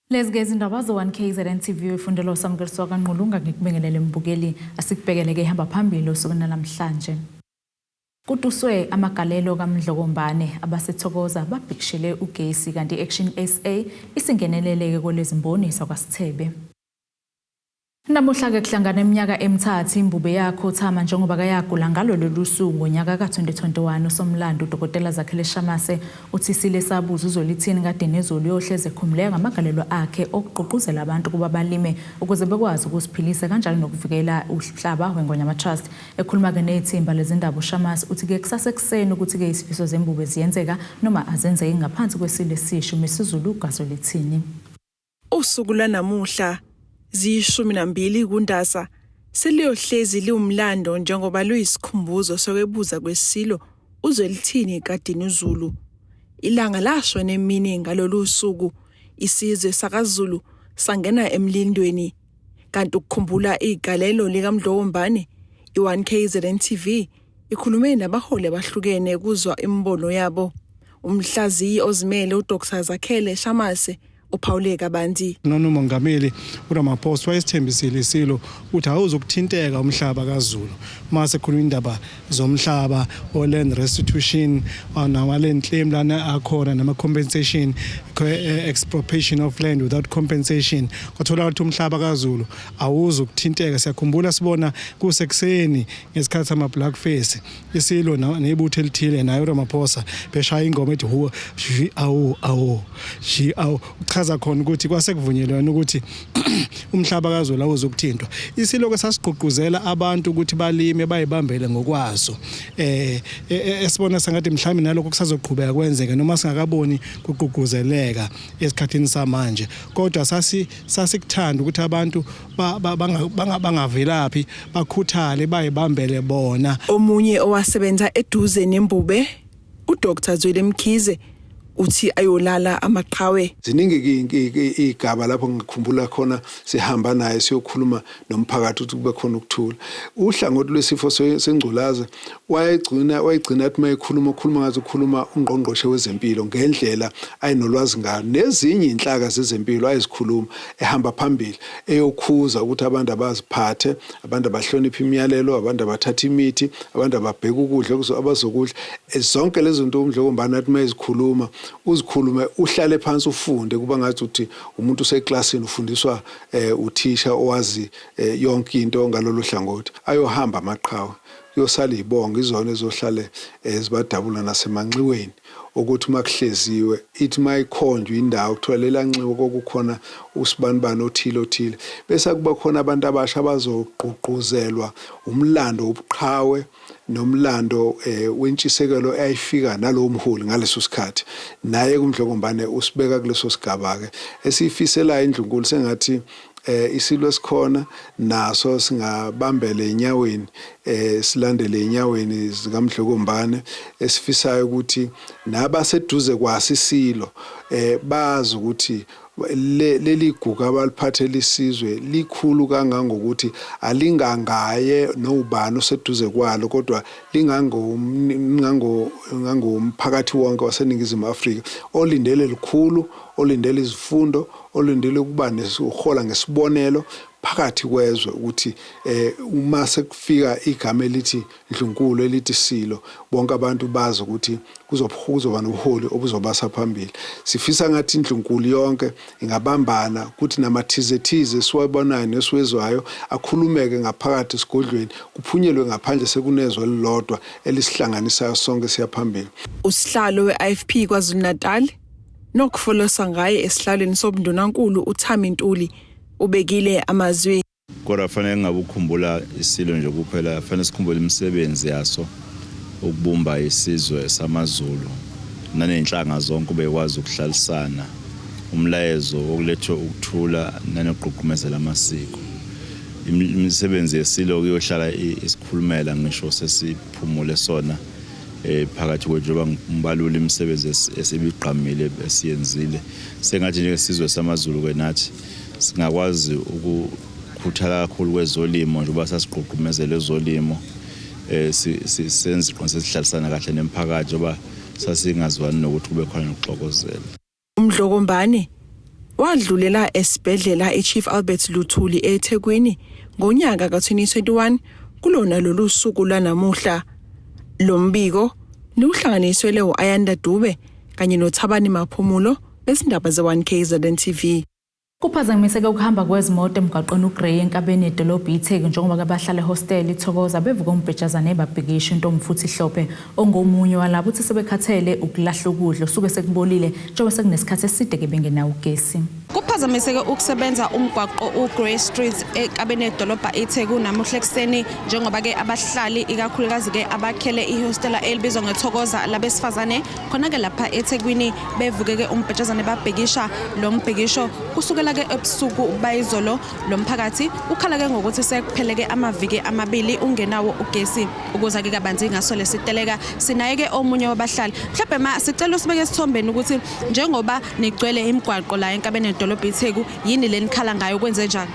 Lezi ke izindaba ze-1 KZN TV ufundelwa uSamukeliswa kaNqulunga ngikubingelele mbukeli asikubhekele ke ihamba phambili osukwini namhlanje. Kutuswe amagalelo kaMdlokombane abasethokoza babhikishele ugesi kanti i-Action SA isingenelele-ke kwelezimboni zakwaSithebe. Namuhla-ke kuhlangana iminyaka emithathu imbube yakhothama njengoba kayagula ngalo lolu suku ngonyaka ka-2021. Usomlando uDokotela Zakhele Shamase uthi isilo esabuza uZwelithini kaDinizulu uyohleze ekhumuleka ngamagalelo akhe okugqugquzela abantu ukuba balime ukuze bekwazi ukuziphilisa kanjalo nokuvikela uhlaba weNgonyama Trust. Ekhuluma-ke nethimba lezindaba uShamase uthi-ke kusasekuseni ukuthi-ke izifiso zembube ziyenzeka noma azenzeki ngaphansi kwesilo esisha uMisuzulu kaZwelithini. Usuku lwanamuhla, ziyi-12 kuNdasa, seliyohlezi liwumlando njengoba luyisikhumbuzo sokwebuza kweSilo uZwelithini kaDinuzulu. Ilanga lashona emini ngalolu suku, isizwe sakaZulu sangena emlindweni. Kanti ukukhumbula igalelo likaMdlokombane, i-1KZN TV ikhulume nabaholi abahlukene kuzwa imibono yabo. Umhlaziyi ozimele uDr Zakhele Shamase uphawule kabanzi. Nona uMongameli uRamaphosa wayesithembisile isilo ukuthi awuzukuthinteka umhlaba kaZulu uma sekhuluma indaba zomhlaba o-land restitution nama-land claim lana akhona nama-compensation, expropriation of land without compensation. Kwatholakala ukuthi umhlaba kaZulu awuzukuthinteka. Siyakhumbula sibona kusekuseni ngesikhathi sama-black face isilo nebutho elithile naye uRamaphosa beshaya ingoma ethi huwa ji awu awu ji awu, uchaza khona ukuthi kwase kuvunyelwana ukuthi umhlaba kaZulu awuzukuthintwa. Isilo ke sasigqugquzela abantu ukuthi balime bayibambele ngokwazo, esibona sengathi mhlawumbe nalokho kusazoqhubeka kwenzeke noma singakaboni kugqugquzeleka esikhathini samanje, kodwa sasi sasikuthanda ukuthi abantu bangavelaphi bakhuthale bayibambele bona. Omunye owasebenza eduze nembube uDr Zweli Mkhize uthi ayolala amaqhawe. Ziningi igaba lapho ngikhumbula khona sihamba naye siyokhuluma nomphakathi ukuthi kube khona ukuthula. Uhlangothi lwesifo sengculaza wayegcina athi mayekhuluma ukhuluma ngathi ukhuluma ungqongqoshe wezempilo ngendlela ayinolwazi ngayo, nezinye inhlaka zezempilo ayezikhuluma ehamba phambili eyokhuza ukuthi abantu abaziphathe, abantu abahloniphe imiyalelo, abantu abathatha imithi, abantu ababheka ukudla abazokudla. Zonke lezi zinto uMdlokombane athi mayezikhuluma uzikhulume uhlale phansi ufunde, kuba ngathi uthi umuntu useklasini ufundiswa uthisha owazi yonke into ngalolu hlangothi. Ayohamba amaqhawe, kuyosala izibongo izona ezohlale zibadabula nasemanxiweni, ukuthi uma kuhleziwe ithi uma ikhonjwa indawo kuthiwa lela nxiwa kokukhona usibanibani othile othile, bese kuba khona abantu abasha abazogqugquzelwa umlando wobuqhawe nomlando wentshisekelo eyayifika nalowo mholi ngaleso sikhathi. Naye kuMdlokombane usibeka kuleso sigaba-ke esiyifiselayo indlunkulu, sengathi isilo esikhona naso singabambela enyaweni, silandele enyaweni zikaMdlokombane, esifisayo ukuthi nabaseduze kwaso isilo bazi ukuthi leli gugu abaliphathela isizwe likhulu kangangokuthi alingangaye nobani oseduze kwalo, kodwa lingangomphakathi wonke waseNingizimu Afrika olindele likhulu, olindele izifundo, olindele ukuba uhola ngesibonelo phakathi kwezwe, ukuthi uma sekufika igama elithi Ndlunkulu, elithi Silo, bonke abantu bazi ukuthi kuzoba nobuholi obuzobasa phambili. Sifisa ngathi indlunkulu yonke ingabambana kuthi namathizethize esiwabonayo nesiwezwayo akhulumeke ngaphakathi esigodlweni, kuphunyelwe ngaphandle sekunezwe elilodwa elisihlanganisayo sonke siya phambili. Usihlalo we-IFP KwaZulu-Natal nokufolosa ngaye esihlalweni sobundunankulu uThami Ntuli ubekile amazwi. Kodwa fanele ngabe ukukhumbula isilo nje kuphela, fanele sikhumbule imisebenzi yaso ukubumba isizwe samaZulu nanenhlanga zonke, ubekwazi ukuhlalisana, umlayezo wokuletha ukuthula nanokugqugqumezela amasiko. Imisebenzi yesilo kuyohlala isikhulumela ngisho sesiphumule sona phakathi kwethu, njengoba ngibalula imisebenzi esibigqamile esiyenzile. Sengathi njengesizwe samaZulu ke nathi singakwazi ukukhuthala kakhulu kwezolimo, njengoba sasigqugqumezela ezolimo, senze iqiniso sihlalisana kahle nemphakathi, njengoba sasingazwani nokuthi kube khona nokuxokozela. UMdlokombane Wadlulela esibhedlela iChief Albert Luthuli eThekwini ngonyaka ka-2021 kulona lolu suku lwanamuhla. Lo mbiko niwuhlanganiswele u-Ayanda Dube kanye noThabani Maphumulo bezindaba ze-1 KZN TV. Kuphazamiseke ukuhamba kwezimoto emgwaqweni uGrey enkabeni yedolobha iTheku njengoba abahlala ehostela iThokoza bevuka umbhejazane babhikisha. Intombi Hlophe ongomunye walabo uthi sebekhathele ukulahla ukudla osuke sekubolile njengoba sekunesikhathi eside ke bengenawo ugesi. Kuphazamiseke ukusebenza umgwaqo uGrey Street enkabeni yedolobha iTheku namuhla ekuseni njengoba-ke abahlali ikakhulukazi-ke abakhele ihostela elibizwa ngeThokoza labesifazane khona-ke lapha eThekwini bevuke-ke umbhejazane babhikisha. Lo mbhikisho kusukela-ke ebusuku bayizolo. Lo mphakathi ukhala-ke ngokuthi sekupheleke amaviki 2 ungenawo ugesi. Ukuza-ke kabanzi ngaso lesiteleka sinaye-ke omunye wabahlali. Mhlawumbe ma sicela usibeke esithombeni ukuthi njengoba nigcwele imigwaqo la enkabeni yedolobha iTheku, yini le nikhala ngayo, kwenze njani?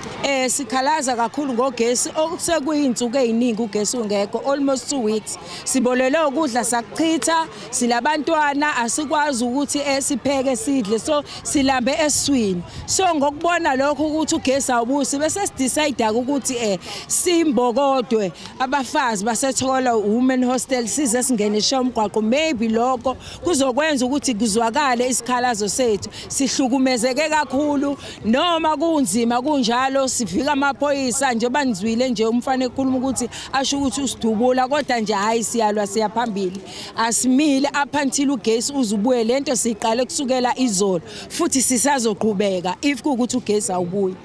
Sikhalaza kakhulu ngogesi osekuyinsuku eziningi ugesi ungekho, almost 2 weeks. Sibolele ukudla sakuchitha, silabantwana asikwazi ukuthi sipheke sidle, so silambe eswini. So ngokubona lokho ukuthi ugesi awubusi bese sidecide ukuthi simbokodwe abafazi baseThokoza Women Hostel size singene sha umgwaqo, maybe lokho kuzokwenza ukuthi kuzwakale isikhalazo sethu. Sihlukumezeke kakhulu noma kunzima kunjalo, sivika amaphoyisa njengoba nizwile nje umfana ekhuluma ukuthi asho ukuthi usidubula, kodwa nje hayi siyalwa siyaphambili, asimile up until ugesi uzubuye. Lento siqale kusukela izolo futhi sisazoqhubeka if kuwukuthi ugesi awubuyi.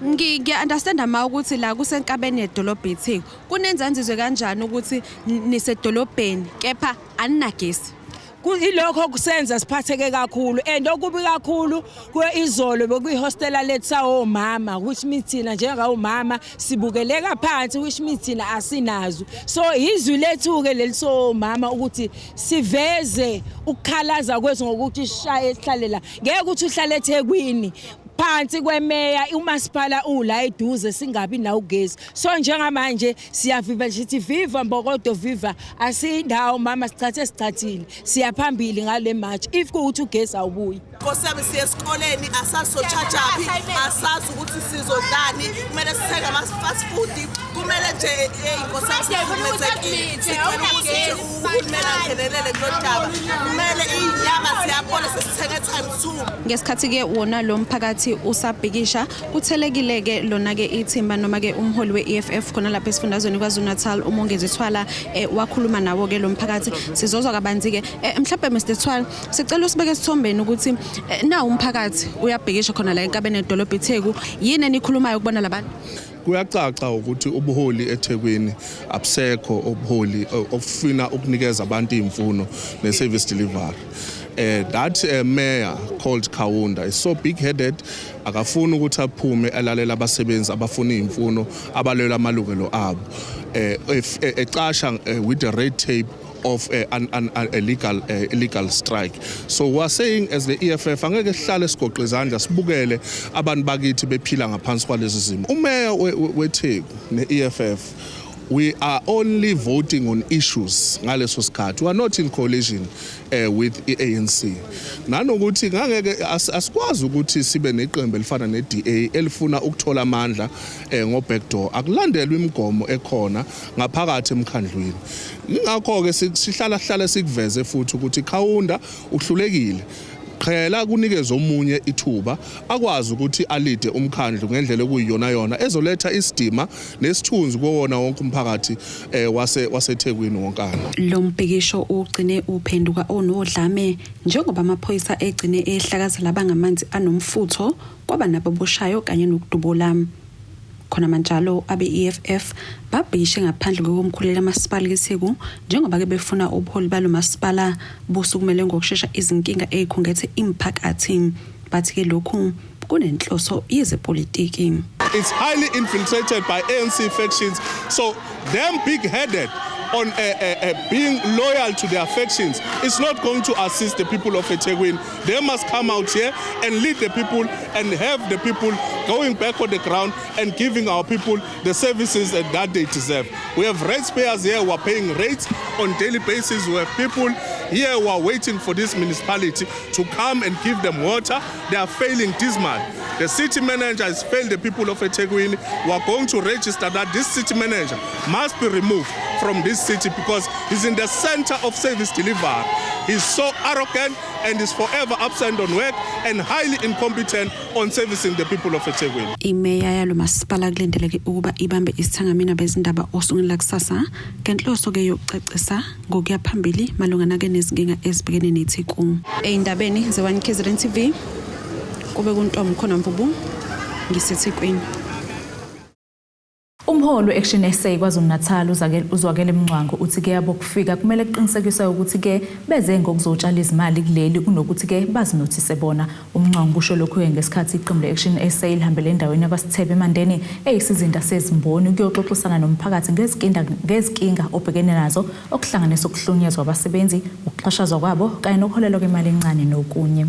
Ngiya-understanda ma ukuthi la kusenkabeni yedolobha iTheku, kunenza nizizwe kanjani ukuthi nisedolobheni kepha aninagesi? Ilokho kusenza siphatheke kakhulu, and okubi kakhulu izolo bekuyihostela lethu sawomama, which means thina njengawomama sibukeleka phansi, which means thina asinazo. So izwi lethu-ke leli sowomama ukuthi siveze ukukhalaza kwethu ngokuthi sishaye sihlale la. Ngeke ukuthi uhlale eThekwini phansi kwemeya umasipala ula eduze singabi nawo ugesi. So njengamanje siyaviva sithi viva mbokodo viva, asiyindawo mama, sichathe sichathile, siyaphambili ngale march if kuwukuthi ugesi awubuyi. Nkosi yami, siye esikoleni asazi so-charge-aphi, asazi ukuthi sizodlani, kumele sithenge ama-fast food, kumele nje eyi nkosi yami sihlukumezekile. Sicela ukuthi nje uhulumeni angenelele kulo daba, kumele iy'nyama ziyabola, sesithenge times two. Ngesikhathi-ke wona lo mphakathi usabhikisha, kuthelekile-ke lona-ke ithimba noma-ke umholi we-EFF khona lapha esifundazweni KwaZulu-Natal uMongezi Thwala, wakhuluma nawo-ke lo mphakathi. Sizozwa kabanzi-ke. Mhlawumbe Mr Thwala, sicela usibeke esithombeni ukuthi nawu umphakathi uyabhikisha khona la enkabeni yedolobha iTheku, yini enikhulumayo kubona labantu? Kuyacaca ukuthi ubuholi eThekwini abusekho, ubuholi obufuna ukunikeza abantu imfuno ne-service delivery. That mayor called Kaunda is so big headed, akafuni ukuthi aphume alalela abasebenzi abafuna imfuno, abalwela amalungelo abo, ecasha with the red tape of a legal strike. So we are saying as the EFF angeke sihlale sigoqe izandla sibukele abantu bakithi bephila ngaphansi kwalezi zimo. Umeya weTheku ne-EFF, we are only voting on issues ngaleso sikhathi. We are not in coalition with i-ANC, nanokuthi ngangeke asikwazi ukuthi sibe neqembu elifana ne-DA elifuna ukuthola amandla ngo-backdoor, akulandelwa imigomo ekhona ngaphakathi emkhandlwini. Ingakho-ke sihlala hlala sikuveze futhi ukuthi Khawunda uhlulekile, qhela kunikeze omunye ithuba akwazi ukuthi alide umkhandlu ngendlela ekuyiyona yona ezoletha isidima nesithunzi kuwona wonke umphakathi waseThekwini wonkana. Lo mbhikisho ugcine uphenduka onodlame njengoba amaphoyisa egcine ehlakaza laba ngamanzi anomfutho, kwaba nababoshayo kanye nokudubula. Khona manjalo abe-EFF babhikishe ngaphandle kwekomkhulu lamasipala iTheku njengoba ke befuna ubuholi balo masipala busukumele ngokushesha izinkinga ey'khungethe imiphakathi. Bathi-ke lokhu kunenhloso yezepolitiki. It's highly infiltrated by ANC factions. So them big-headed on being loyal to their factions is not going to assist the people of eThekwini. They must come out here and lead the people and have the people going back on the ground and giving our people the services that they deserve. We have ratepayers here who are paying rates on daily basis. We have people here who are waiting for this municipality to come and give them water. They are failing dismally. The city manager has failed the people of eThekwini. We are going to register that this city manager must be removed from this city because he's in the center of service delivery. He's so arrogant and is forever absent on work and highly incompetent on servicing the people of eThekwini. Imeya yalo masipala kulindeleke ukuba ibambe isithangamini nabezindaba osukwini lakusasa ngenhloso-ke yokucacisa ngokuya phambili malungana-ke nezinkinga ezibhekene neTheku. Ey'ndabeni ze-1 KZN TV kube kuNtombi khona Mvubu ngiseThekwini. Umholi we-Action SA KwaZulu-Natal uZwakele Mncwango uthi-ke abokufika kumele kuqinisekiswe ukuthi-ke beze ngokuzotshala izimali kuleli kunokuthi-ke bazinothise bona. UMncwango kusho lokhu-ke ngesikhathi iqembu le-Action SA lihambele endaweni yakwaSithebe eMandeni eyisizinda sezimboni ukuyoxoxisana nomphakathi ngezinkinga obhekene nazo okuhlanganisa ukuhlukunyezwa kwabasebenzi, ukuxhashazwa kwabo kanye nokuholelwa kwemali encane nokunye.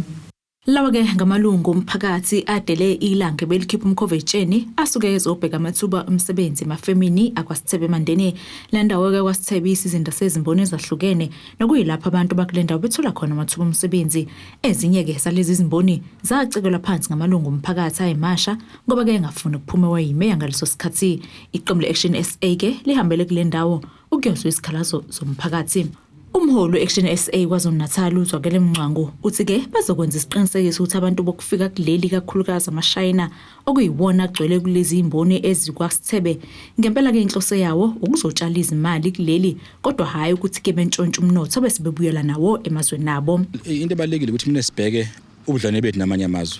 Lawa-ke ngamalungu omphakathi adele ilanga belikhipha umkhova etsheni asuke ezobheka amathuba omsebenzi emafemini akwaSithebe eMandeni. Le ndawo-ke kwaSithebe isizinda sezimboni ezahlukene nokuyilapho abantu bakule ndawo bethola khona amathuba omsebenzi. Ezinye-ke zalezi zimboni zacekelwa phansi ngamalungu omphakathi ayimasha ngoba-ke engafuni ukuphuma wayimeya ngaleso sikhathi. Iqembu le-Action SA-ke lihambele kule ndawo ukuyozwa izikhalazo zomphakathi. Umholi we-Action SA KwaZulu-Natal uZwakele Mncwango uthi-ke bazokwenza isiqinisekiso ukuthi abantu bokufika kuleli kakhulukazi amaShayina okuyiwona agcwele kulezi imboni ezikwaSithebe ngempela-ke inhloso yawo ukuzotshala izimali kuleli kodwa hhayi ukuthi-ke bentshontshe umnotho bese bebuyela nawo emazweni abo. Into ebalulekile ukuthi mina sibheke ubudlelwane bethu namanye amazwe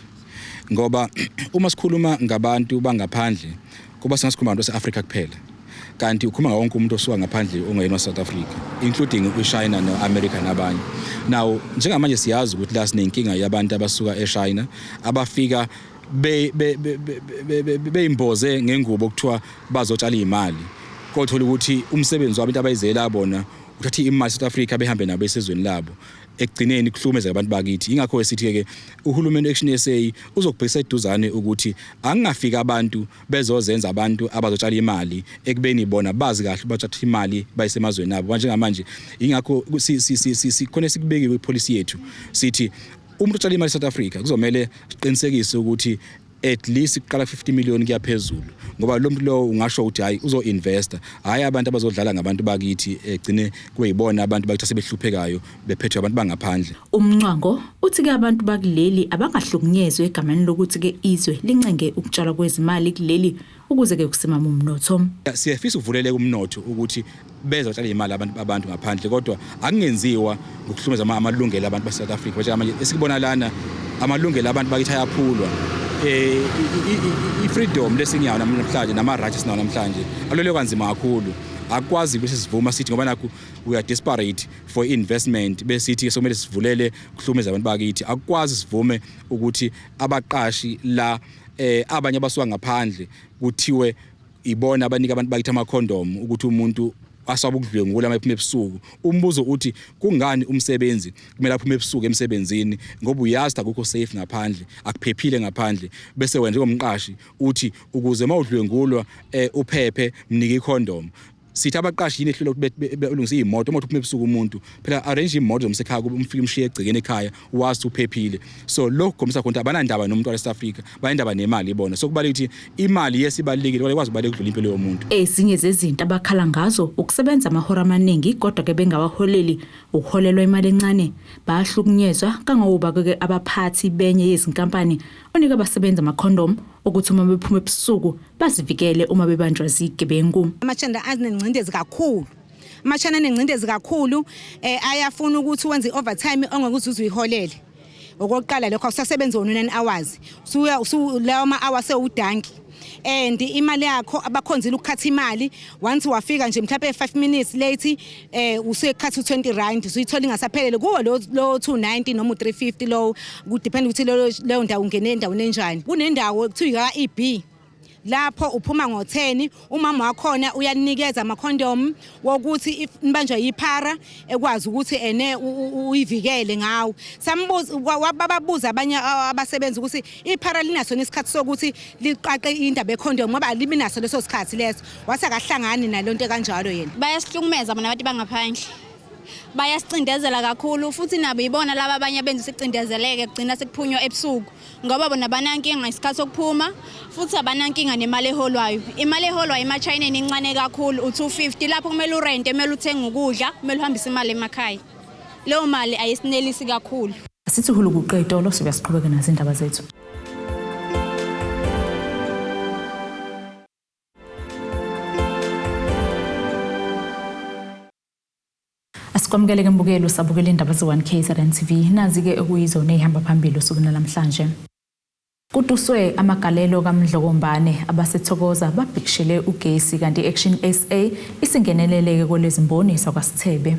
ngoba uma sikhuluma ngabantu bangaphandle kuba singasikhuluma ngabantu base-Afrika kuphela kanti ukhuluma ngawo wonke umuntu osuka ngaphandle ongeyena South Africa including iChina no-America nabanye. Now njengamanje siyazi ukuthi la sinenkinga yabantu abasuka eChina abafika beyimboze ngengubo okuthiwa bazotshala imali kothola ukuthi umsebenzi wabo into abayizela bona uthatha imali South Africa behambe nabo esizweni labo ekugcineni kuhlukumeza abantu bakithi. Ingakho sithi ke uhulumeni Action SA uzokubhekisa eduzane ukuthi angingafika abantu bezozenza abantu abazotshala imali ekubeni bona bazi kahle bathatha imali bayisemazweni abo. Njengamanje ingakho sikhona sikubekile kwipolicy yethu sithi umuntu otshala imali eSouth Africa kuzomele siqinisekise ukuthi at least kuqala 50 million kuya phezulu ngoba lo muntu lo ungasho ukuthi hayi uzo-investa hayi abantu abazodlala ngabantu bakithi egcine kube yibona abantu bakithi asebehluphekayo bephethwe abantu bangaphandle. UMncwango uthi-ke abantu bakuleli abangahlukunyezwa egameni lokuthi-ke izwe lincenge ukutshalwa kwezimali kuleli ukuze-ke kusimame umnotho. Siyafisa ukuvuleleka umnotho ukuthi bezotshala imali abantu ngaphandle kodwa akungenziwa ngokuhlumeza amalungelo abantu base South Africa. Njengamanje esikubona lana amalungelo abantu bakithi ayaphulwa. I-freedom lesinyawo namhlanje nama-rights esinawo namhlanje alwelwe kanzima kakhulu. Akwazi bese sivuma sithi ngoba nakhu we are desperate for investment besithi sokumele sivulele kuhlumeza abantu bakithi. Akwazi sivume ukuthi abaqashi la abanye abasuka ngaphandle kuthiwe ibona abanika abantu bakithi amakhondomu ukuthi umuntu asaba ukudlwengula uma ephuma ebusuku. Umbuzo uthi kungani umsebenzi kumele aphume ebusuku emsebenzini ngoba uyazi akukho safe ngaphandle, akuphephile ngaphandle, bese wena njengomqashi uthi ukuze mawudlwengulwa uphephe mnike ikhondomu. Sithi abaqashi yini ehlula ukuthi belungise iy'moto uma uphuma ebusuku umuntu phela arrange iy'moto zomsekhaya kube umfike umshiye egcekeni ekhaya wazi uphephile. So lokhu kukhombisa khona ukuthi abanandaba nomuntu wale South Africa, banendaba nemali ibona. So kubalulekile ukuthi imali yesibalulekile kodwa ikwazi ukubaluleka ukudlula impilo yomuntu. Ezinye zezinto abakhala ngazo ukusebenza amahora amaningi kodwa ke bengawaholeli, ukuholelwa imali encane, bayahlukunyezwa kangangokuba ke abaphathi benye yezinkampani onika abasebenzi amakhondomu ukuthi uma bephuma ebusuku bazivikele uma bebanjwa zigebengu. Amashanda anengcindezi kakhulu. Amashana anengcindezi kakhulu ayafuna ukuthi wenze overtime ongeke uzuze uyiholele. Okokuqala lokho awusasebenzi wona 9 hours. Usuya lawo ma hours sewudanki. And imali yakho abakhonzile ukukhatha imali once wafika nje mhlawumbe 5 minutes late usuyekhatha u20 rand usuyithola ingasaphelele kuwo lo 290 noma u350 lo kudepend ukuthi leyo ndawo ungene endaweni enjani. Kunendawo ekuthiwa EB lapho uphuma ngo10 umama wakhona uyanikeza amakhondom wokuthi if nibanjwa yiphara ekwazi ukuthi ene uyivikele ngawo. Sambuza wababuza abanye abasebenzi ukuthi iphara linaso isikhathi sokuthi liqaqe indaba yekhondom ngoba alibi naso leso sikhathi leso, wathi akahlangani nalonto kanjalo yena. Bayasihlukumeza bona abantu bangaphandle. Bayasicindezela kakhulu futhi nabo ibona laba abanye abenza sicindezeleke kugcina sekuphunywa ebusuku ngoba bona banankinga isikhathi sokuphuma futhi abanankinga nemali eholwayo. Imali eholwayo emaChineni incane kakhulu u-250 lapho kumele urente, kumele uthenge ukudla, kumele uhambise imali emakhaya. Leyo mali ayisinelisi kakhulu. Asithi hulukuqe itolo sibuya siqhubeke nazo indaba zethu. Asikwamukele ke mbukelo sabukela indaba ze-1 KZN TV nazi-ke okuyizona ey'hamba phambili osukwini namhlanje. Kutuswe amagalelo kaMdlokombane abasethokoza babhikishele ugesi kanti i-Action SA isingeneleleke kwelezimboni zakwaSithebe.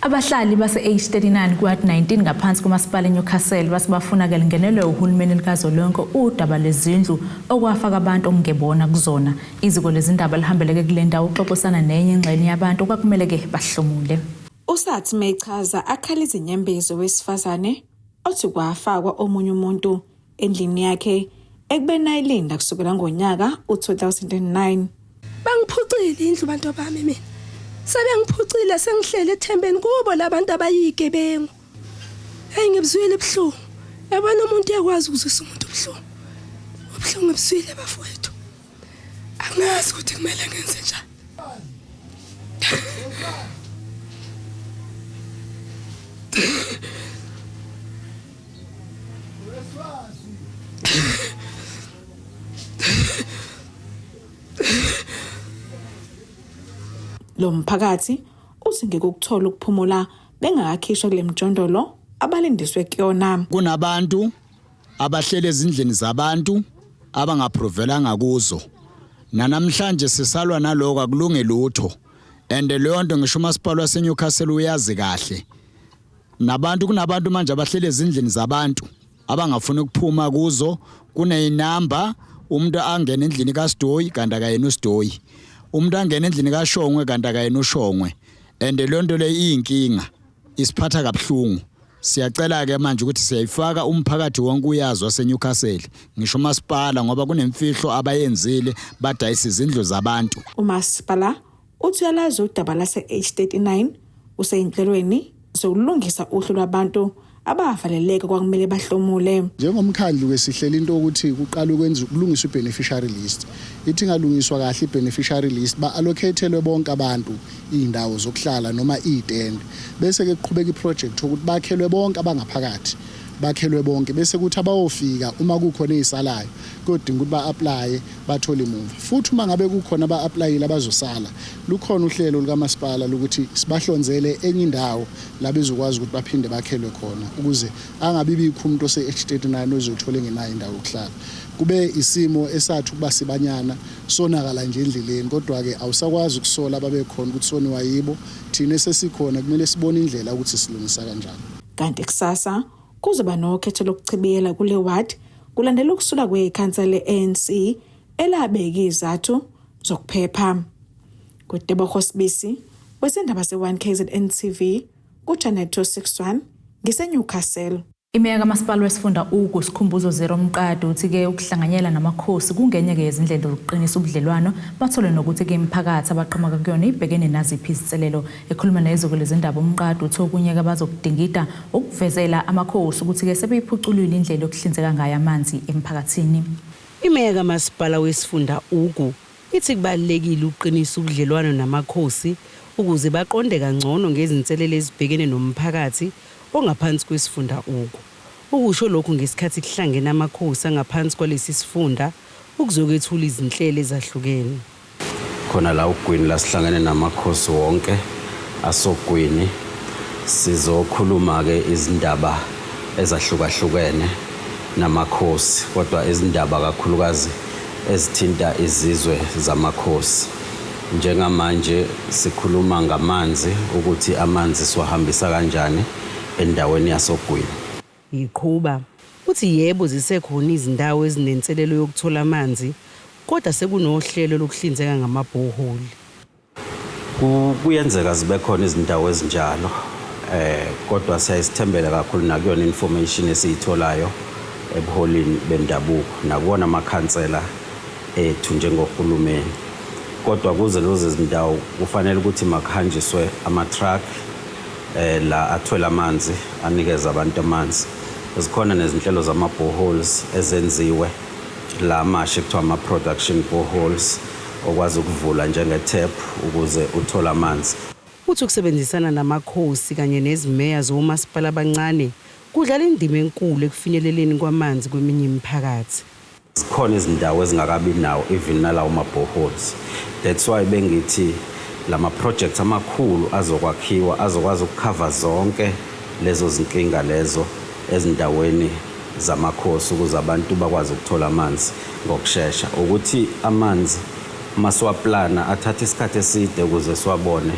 Abahlali base-H39 kuWard 19 ngaphansi komasipala eNewcastle bathi bafuna ke lingenelwe uhulumeni likazwelonke udaba lezindlu okwafaka abantu okungebona kuzona. Iziko lezindaba lihambeleke kule ndawo uxoxisana nenye ingxenye yabantu okwakumele ke bahlomule. Usathi mechaza akhala izinyembezi owesifazane othi kwafakwa omunye umuntu endlini yakhe ekubeni ayilinda kusukela ngonyaka u-2009. Bangiphucile indlu bantu bami mina. Sebengiphucile sengihlele ethembeni kubo labantu abayigebengu. Hey ngibuzwile ubuhlungu. Yabona umuntu uyakwazi ukuzwisa umuntu ubuhlungu. Ubuhlungu ngibuzwile bafowethu. Angazi ukuthi kumele ngenze njani. Lo mphakathi uthi ngeke ukuthola ukuphumula bengakakhishwa kule mjondolo abalindiswe kuyona. Kunabantu abahleli ezindlini zabantu abangaprovelanga kuzo. Nanamhlanje sisalwa naloko akulunge lutho. And leyo nto ngisho umasipala waseNewcastle uyazi kahle. Nabantu kunabantu manje abahleli ezindlini zabantu abangafuni ukuphuma kuzo kuneyinamba umuntu angena endlini kaSidoyi kanti akayena uSidoyi. Umuntu angena endlini kaShongwe kanti akayena uShongwe. And leyo nto le iyinkinga isiphatha kabuhlungu. Siyacela ke manje ukuthi siyayifaka umphakathi wonke uyazi waseNewcastle ngisho umasipala ngoba kunemfihlo abayenzile badayisa izindlu zabantu. Umasipala uthi uyalazi udaba lase-H39 useyinhlelweni zokulungisa uhlu lwabantu abavaleleka kwakumele bahlomule. Njengomkhandlu ke sihlela into ukuthi kuqala ukwenza ukulungiswa i-beneficiary list. Ithi ingalungiswa kahle i-beneficiary list ba-allocatelwe bonke abantu iy'ndawo zokuhlala noma iy'tende. Bese ke kuqhubeka i-project ukuthi bakhelwe bonke abangaphakathi bakhelwe bonke bese kuthi abayofika uma kukhona ezisalayo kuyodinga ukuthi ba-applye bathole imuva. Futhi uma ngabe kukhona aba-applyile abazosala lukhona uhlelo lukamasipala lokuthi sibahlonzele enye indawo la bezokwazi ukuthi baphinde bakhelwe khona ukuze angabi bikho umuntu ose-H39 ozothola engenayo indawo yokuhlala. Kube isimo esathi ukuba sibanyana sonakala nje endleleni kodwa-ke awusakwazi ukusola ababekhona ukuthi soniwa yibo thina esesikhona kumele sibone indlela ukuthi silungisa kanjani. Kanti kusasa kuzoba nokhetho lokuchibiyela kule ward kulandela ukusula kwekhansela le-ANC elabeka izathu zokuphepha. Kutebogo Sibisi wezindaba ze-1 KZN TV ku-Channel 261 ngiseNewcastle. Imeya kamasipala wesifunda Ugu Sikhumbuzo Zero Mqadi uthi-ke ukuhlanganyela namakhosi kungenye-ke yezindlela zokuqinisa ubudlelwano bathole nokuthi-ke imiphakathi abaqhamuka kuyona ibhekene naziphi izinselelo. Ekhuluma neziko lezindaba uMqadi uthi okunye-ke abazokudingida ukuvezela amakhosi ukuthi-ke sebeyiphuculile indlela yokuhlinzeka ngayo amanzi emphakathini. Imeya kamasipala wesifunda Ugu ithi kubalulekile ukuqinisa ubudlelwano namakhosi ukuze baqonde kangcono ngezinselelo ezibhekene nomphakathi ongaphansi kwesifunda Ugu. Ukusho lokhu ngesikhathi kuhlangene amakhosi angaphansi kwalesi sifunda ukuzokwethula izinhlelo ezahlukene. Khona la uGwini la sihlangene namakhosi wonke asoGwini sizokhuluma ke izindaba ezahlukahlukene namakhosi kodwa izindaba kakhulukazi ezithinta izizwe zamakhosi. Njengamanje sikhuluma ngamanzi ukuthi amanzi siwahambisa kanjani endaweni yasoGwini. Iqhuba uthi yebo zisekhona izindawo ezinenselelo yokuthola amanzi kodwa sekunohlelo lokuhlinzeka ngamabhoholi. Kuyenzeka zibe khona izindawo ezinjalo kodwa siyayisithembela kakhulu nakuyona information esiyitholayo ebuholini bendabuko nakuwona amakhansela ethu njengohulumeni. Kodwa kuze lezo zindawo kufanele ukuthi makuhanjiswe ama-truck eh la athwele amanzi anikeza abantu amanzi. Zikhona nezinhlelo zama boreholes ezenziwe la amasha kuthiwa ama production boreholes okwazi ukuvula njenge tap ukuze uthole amanzi. Uthi ukusebenzisana namakhosi kanye nezimeya zomasipala abancane kudlala indima enkulu ekufinyeleleni kwamanzi kweminye imiphakathi. Zikhona izindawo ezingakabi nawo even nalawo ma-boreholes. That's why bengithi lama projects amakhulu azokwakhiwa azokwazi ukukhava zonke lezo zinkinga lezo ezindaweni zamakhosi ukuze abantu bakwazi ukuthola amanzi ngokushesha. Ukuthi amanzi uma siwaplana athatha isikhathi eside ukuze siwabone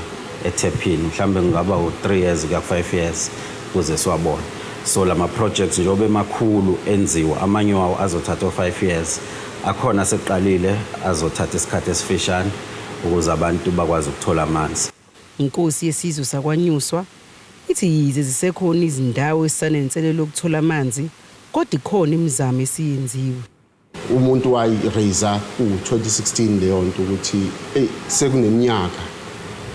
ethephini, mhlawumbe kungaba u-3 years kuya ku-5 years ukuze siwabone. So lama projects njengoba emakhulu enziwa, amanye wawo azothatha o-5 years, akhona aseqalile azothatha isikhathi esifishane ukuze abantu bakwazi ukuthola amanzi. Inkosi yesizwe saKwaNyuswa ithi yize zisekhona izindawo ezisanenselelo yokuthola amanzi kodwa ikhona imizamo esiyenziwe. Umuntu wayi-raise ku-2016 leyo nto ukuthi eyi sekuneminyaka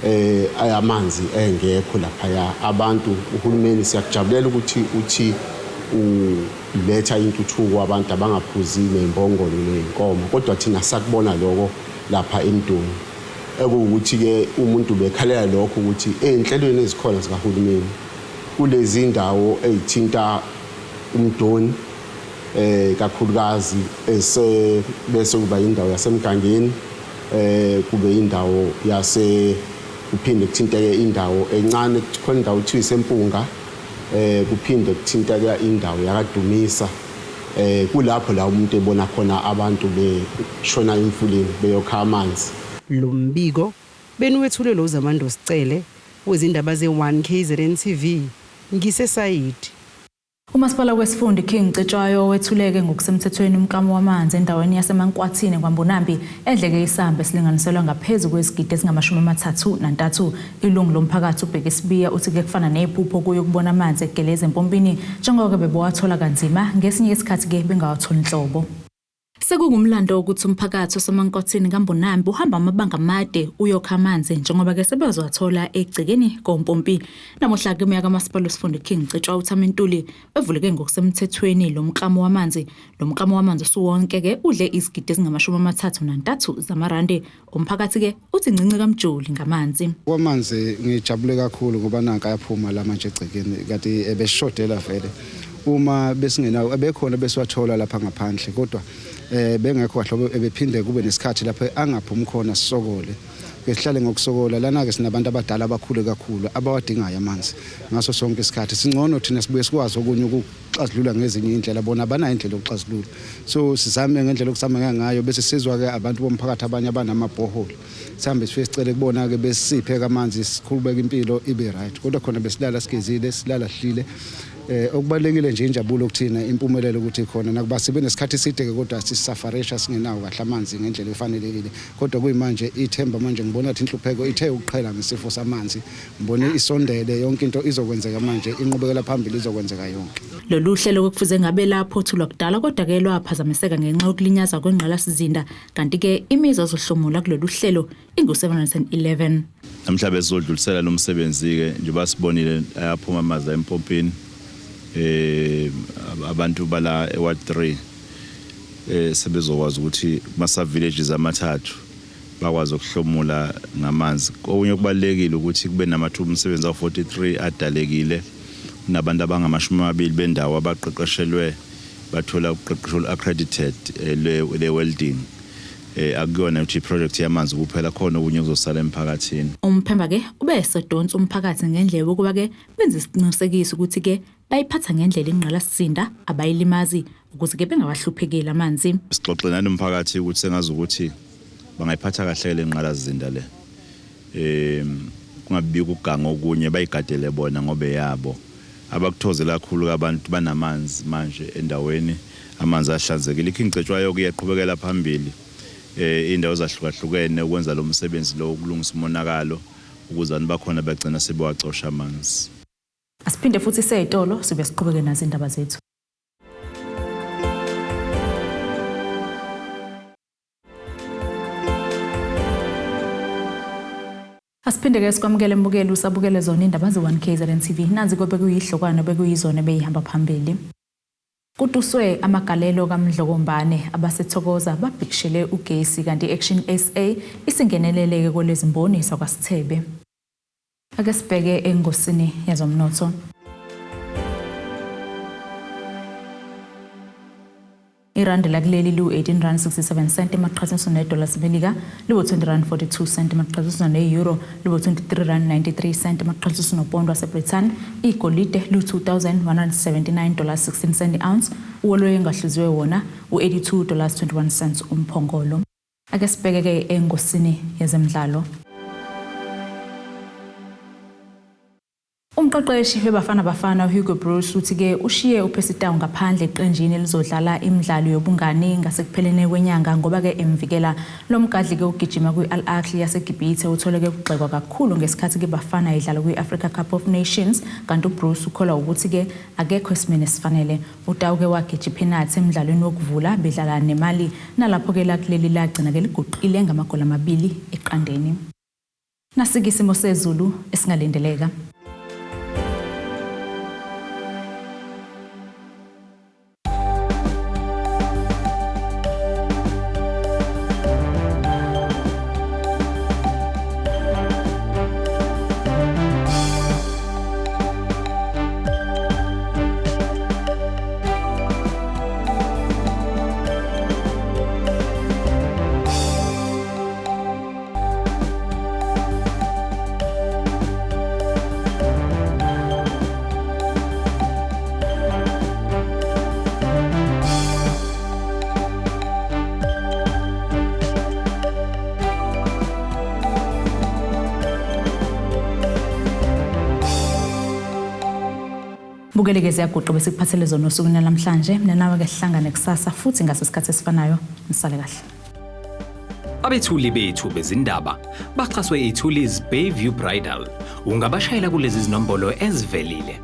eh ayamanzi engekho laphaya abantu. Uhulumeni siyakujabulela ukuthi uthi uletha intuthuko, abantu abangaphuzi ney'mbongolo ney'nkomo, kodwa thina sakubona lokho lapha eMdoni ekuwukuthi-ke umuntu bekhalela lokho ukuthi ey'nhlelweni ezikhona zikahulumeni kulezi ndawo ey'thinta uMdoni eh kakhulukazi ese bese kuba indawo yaseMgangeni, eh kube indawo yase kuphinde kuthinteke indawo encane, khona indawo kuthiwa iseMpunga, eh kuphinde kuthinteke indawo yakaDumisa, eh kulapho la umuntu ebona khona abantu beshona emfuleni beyokha amanzi. Lo mbiko beniwethulelwa uZamando Sicele wezindaba ze-1 KZN TV ngiseSayidi. Umasipala wesifunda iKing Cetshwayo wethuleke ngokusemthethweni umklamo wamanzi endaweni yaseMankwathini kwaMbonambi edleke isamba esilinganiselwa ngaphezu kwezigidi ezingama-33. Ilungu lomphakathi uBheki Sibiya uthi ke kufana nephupho kuye ukubona amanzi egeleza empompini njengoba bebewathola kanzima ngesinye isikhathi ke bengawatholi nhlobo. Sekungumlando ukuthi umphakathi waseMankwathini kaMbonambi uhamba amabanga amade uyokha amanzi njengoba ke sebezowathola egcekeni kompompi. Namuhla ke umeya kamasipala wesifunda iKing Cetshwayo uThami Ntuli bevuleke ngokusemthethweni lo mklamo wamanzi. Lo mklamo wamanzi usuwonke ke udle izigidi ezingama-33 zamarandi. Umphakathi ke uthi ncinci kaMjoli ngamanzi. Kwamanzi ngijabule kakhulu ngoba nanka ayaphuma la manje egcekeni, kanti ebesishodela vele. Uma besingenawo ebekhona besiwathola lapha ngaphandle, kodwa bengekho kahle, ebephinde kube nesikhathi lapho angaphumi khona sisokole. Ke sihlale ngokusokola lana ke sinabantu abadala abakhule kakhulu abawadingayo amanzi ngaso sonke isikhathi. Singcono thina sibuye sikwazi okunye ukuxazulula ngezinye indlela, bona abanayo indlela yokuxazulula. So sizame ngendlela okusama ngayo bese sizwa ke abantu bomphakathi abanye abanamabhoholi. Sihambe sifike sicele kubona ke besiphe amanzi siqhubeke impilo ibe right. Kodwa khona besilala sigezile, silala sihlile. Okubalekile nje injabulo kuthina, impumelelo ukuthi khona nakuba sibe nesikhathi eside ke kodwa sisafaresha singenawo kahle amanzi ngendlela efanelekile. Kodwa kuyimanje ithemba manje ngibona ukuthi inhlupheko ithe ukuqhela ngesifo samanzi, ngibone isondele yonke into izokwenzeka manje, inqubekela phambili izokwenzeka yonke. Lolu hlelo kufuze ngabe laphothulwa kudala kodwa ke lwaphazamiseka ngenxa yokulinyazwa kwengqalasizinda, kanti ke imizi ezohlomula kulolu hlelo ingu-711. Namhla besizodlulisela lo msebenzi-ke njengoba sibonile ayaphuma amanzi empompini, abantu bala eWard 3 sebezokwazi ukuthi kuma villages amathathu bakwazi ukuhlomula ngamanzi. Okunye okubalulekile ukuthi kube namathuba omsebenzi awu-43 adalekile, kunabantu abangama-20 bendawo abaqeqeshelwe bathola uqeqesho olu-accredited le welding. Akuyona ukuthi i-project yamanzi kuphela, khona okunye kuzosala emphakathini. Umphemba ke ube esedonsa umphakathi ngendlela ukuba ke benze isiqinisekiso ukuthi ke bayiphatha ngendlela ingqalasizinda, abayilimazi ukuze ke bengawahluphekeli amanzi. Sixoxe nanomphakathi ukuthi sengazi ukuthi bangayiphatha kahle le ngqalasizinda le. Kungabikho ukuganga okunye, bayigadele bona ngoba yabo. Abakuthozela kakhulu abantu banamanzi manje endaweni, amanzi ahlanzekile. IKing Cetshwayo kuyaqhubekela phambili indawo ezahlukahlukene ukwenza lo msebenzi lo ukulungisa umonakalo ukuze abantu bakhona bagcina sebewacosha amanzi. Asiphinde futhi seyitolo sibe siqhubeke nazo indaba zethu. Asiphinde-ke sikwamukele mbukeli usabukele zona indaba ze-1 KZN TV. Nazi kobe kuyihlokwana bekuyizona ebeyihamba phambili. Kutuswe amagalelo kaMdlokombane abasethokoza babhikishele ugesi kanti i-Action SA isingeneleleke kwelezimboni zakwaSithebe. Ake sibheke engosini yezomnotho. Irandi lakuleli liwu-18 rand 67 cent emaqhathaniswa nedola lasemelika liwu-20 rand 42 cent emaqhathaniswa ne-euro liwu-23 rand 93 cent emaqhathaniswa nopondo wasebrithani. Igolide liwu-2179 dollars 16 cent i-ounce, uwolwe engahluziwe wona u-82 dollars 21 cents umphongolo. Ake sibheke-ke engosini yezemidlalo. Umqeqeshi weBafana Bafana uHugo Broos uthi-ke ushiye uPercy Tau ngaphandle eqenjini elizodlala imidlalo yobungani ngasekupheleni kwenyanga ngoba-ke emvikela. Lo mgadli-ke ugijima kwi-Al Ahly yaseGibhithe uthole-ke ukugxekwa kakhulu ngesikhathi-ke Bafana idlala kwi-Africa Cup of Nations, kanti uBroos ukholwa ukuthi-ke akekho esimeni esifanele. UTau-ke wageja iphenathi emdlalweni wokuvula bedlala neMali, nalapho-ke lakuleli lagcina-ke liguqile ngamagoli 2-0. Nasike isimo sezulu esingalindeleka. Bukeleke ziyaguqa besikuphathele zona osukwini namhlanje. Mina nawe ke sihlangane kusasa futhi ngasesikhathi esifanayo. Nisale kahle. Abethuli bethu bezindaba baxhaswe iThulis Bayview Bridal. Ungabashayela kulezi zinombolo ezivelile.